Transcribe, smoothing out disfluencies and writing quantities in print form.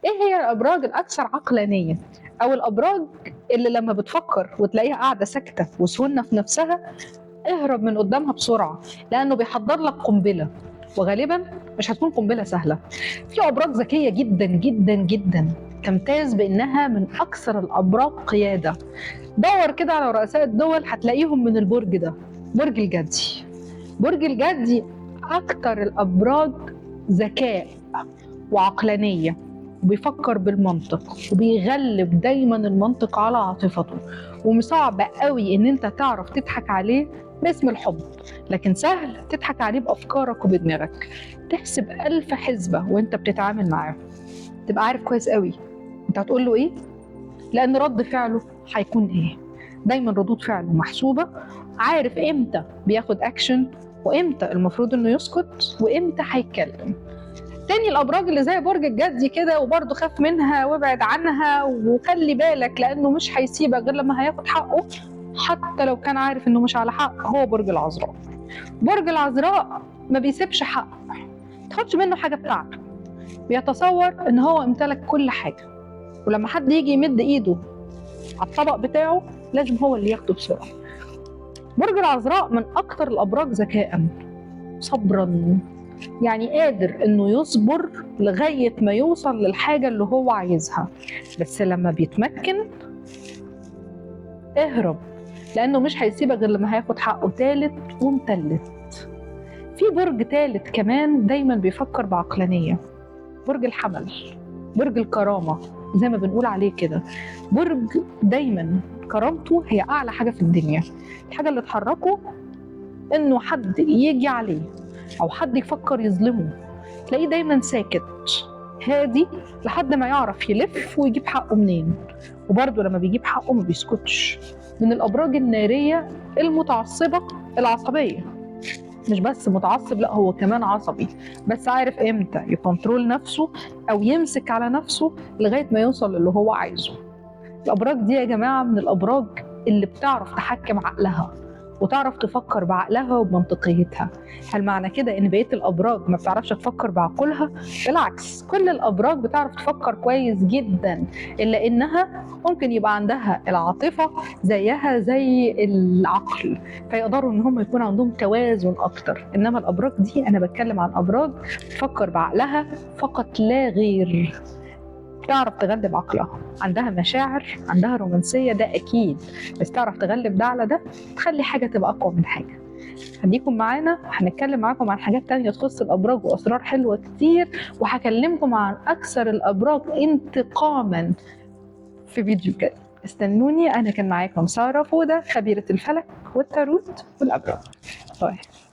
ايه هي الابراج الاكثر عقلانية؟ او الابراج اللي لما بتفكر وتلاقيها قاعدة ساكته وسهنه في نفسها، اهرب من قدامها بسرعة، لانه بيحضر لك قنبلة، وغالبا مش هتكون قنبلة سهلة. في ابراج ذكية جدا جدا جدا، تمتاز بانها من اكثر الابراج قيادة. دور كده على رؤساء الدول هتلاقيهم من البرج ده، برج الجدي. برج الجدي اكثر الابراج ذكاء وعقلانيه، وبيفكر بالمنطق، وبيغلب دايما المنطق على عاطفته، وصعب قوي ان انت تعرف تضحك عليه باسم الحب، لكن سهل تضحك عليه بافكارك وبدماغك. تحسب 1000 حسبه وانت بتتعامل معاه، تبقى عارف كويس قوي انت هتقول له ايه، لان رد فعله هيكون ايه. دايما ردود فعله محسوبة، عارف امتى بياخد اكشن، وامتى المفروض انه يسكت، وامتى هيتكلم. تاني الابراج اللي زي برج الجدي كده، وبرضه خاف منها وابعد عنها وخلي بالك، لانه مش هيسيبك غير لما هياخد حقه، حتى لو كان عارف انه مش على حق، هو برج العذراء. برج العذراء ما بيسيبش حق، ما تاخدش منه حاجة بتاعته، بيتصور ان هو امتلك كل حاجة، ولما حد يجي يمد ايده على الطبق بتاعه لازم هو اللي ياخده بسرعة. برج العذراء من اكتر الابراج ذكاء، صبرا، يعني قادر انه يصبر لغاية ما يوصل للحاجة اللي هو عايزها، بس لما بيتمكن اهرب، لانه مش هيسيبك غير لما هياخد حقه تالت ومتلت. في برج تالت كمان دايما بيفكر بعقلانيه، برج الحمل، برج الكرامة زي ما بنقول عليه كده. برج دايما كرامته هي اعلى حاجة في الدنيا، الحاجة اللي تحركه انه حد يجي عليه او حد يفكر يظلمه، تلاقيه دايما ساكت هادي لحد ما يعرف يلف ويجيب حقه منين، وبرده لما بيجيب حقه ما بيسكتش. من الابراج النارية المتعصبه العصبية، مش بس متعصب، لا هو كمان عصبي، بس عارف امتى ي control نفسه او يمسك على نفسه لغاية ما يوصل للي هو عايزه. الابراج دي يا جماعة من الابراج اللي بتعرف تحكم عقلها وتعرف تفكر بعقلها وبمنطقيتها. هل معنى كده ان بقية الابراج ما بتعرفش تفكر بعقولها؟ بالعكس، كل الابراج بتعرف تفكر كويس جدا، الا انها ممكن يبقى عندها العاطفة زيها زي العقل، فيقدروا ان هم يكون عندهم توازن اكتر. انما الابراج دي انا بتكلم عن ابراج تفكر بعقلها فقط لا غير، تعرف تغلب عقلها، عندها مشاعر، عندها رومانسية ده أكيد، بس تعرف تغلب ده على ده، تخلي حاجة تبقى أقوى من حاجة. خليكم معانا، هنتكلم معاكم عن حاجات تانية تخص الأبراج وأسرار حلوة كتير، وهكلمكم عن أكثر الأبراج انتقاما في فيديو كده. استنوني، أنا كان معاكم سارة فودة، خبيرة الفلك والتاروت والأبراج. bye.